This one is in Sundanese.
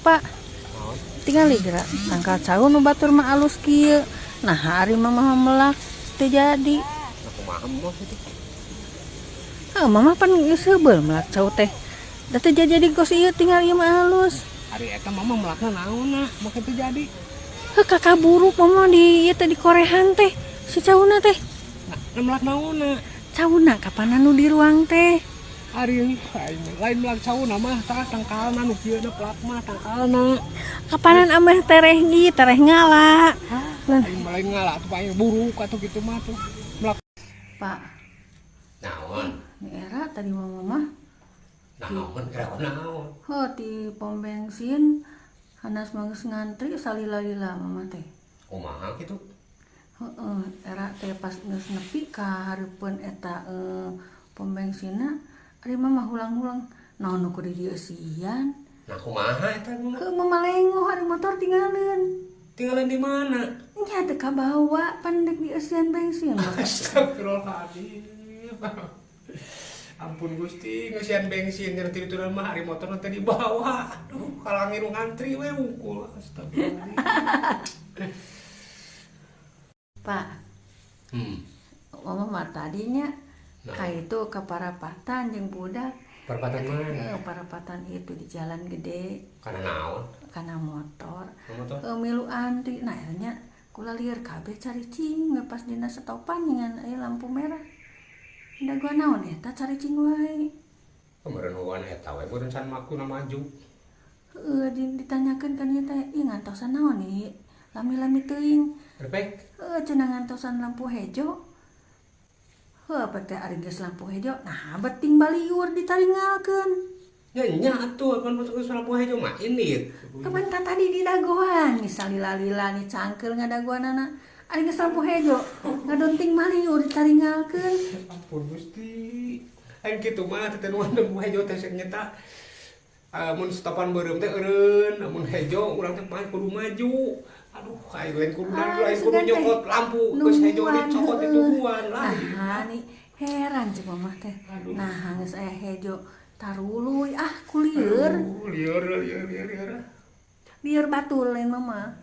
Pak, tinggal geura tangkal cau nu batur mah alus kieu. Nah, ari mama melak teu jadi. Nah, kumaha mah itu? Heuh, mama pan geus heubeul melak cau teh. Da teu jadi kos ieu tinggal ieu mah alus. Ari eta mama melakna naonna make teu jadi? Heuh, kakak buruk mama di ieu teh di korehan teh si cauna teh. Nah, melak naonna? Cauna kapan anu di ruang teh? Ari lain melak cauna mah tah tangkalna nu kieu na pelak mah tangkalna. Kapanan ameh tereh ieu tereh ngala. Lain lain ngala tuh paling buruk atuh kitu mah tuh. Melak Pak, naon? Ni era tadi mama mah. Naon era naon? Heuh, di pom bensin hanas mah geus ngantri salila-lila mama teh. Kumaha kitu? Heeh, era teh pas geus nepi ka hareupeun eta pom bensinna, ari mama hulang-hulang naon nu kudu dieusian. Nah, kumaha eta mah? Heuh, mama lengoh ari motor tinggalin. Tinggalin di mana? Nya teu kabawa pan dek dieusian bensin mah. Astagfirullahaladzim. Ampun Gusti, ngeusian bensin cenah tidur mah ari motor teh dibawa. Aduh, kalangi nu ngantri we wungkul. Astagfirullahaladzim. Pak. Mama mah tadinya Nah. ka itu ke parapatan jeung budak. Parapatan mana? Heeh, parapatan itu di jalan gede. Karena naon? Karena motor. Motor. Heeh, milu antri. Nah, akhirnya kula lieur kabeh caricing we pas dina setopan dengan aya lampu merah. Da gua naon eta caricing wae. Kemarin wan eta we beureun can makuna maju. Heeh, ditanyakeun kan ieu teh, ieu ngantosan naon ieu? Lami-lami teuing. Repek. Heeh, cenah ngantosan lampu hejo. Heuh, apa teh ari geus lampu hejo? Nah, beting baliur ditaringalkeun. Nya nya atuh pan masuk ke lampu hejo mah ini. Kapan kan tadi di dagoan, misalnya lila-lila nih cangkel ngadagoanana. Ari geus lampu hejo, ngadonting baliur ditaringalkeun. Ampun Gusti. Aing kitu mah teh nu lampu hejo teh sek nyeta. Mun setopan beureum teh eureun, mun hejo urang teh mah kudu maju. Aduh, aing lain kudu lain kudu nyokot lampu geus hejo dicokot ditungguan lah. Nah, nih heran cek mama teh. Nah, geus aya hejo taruluy ah kulieur. Lieur lieur lieur lieur. Lieur batul lain mama.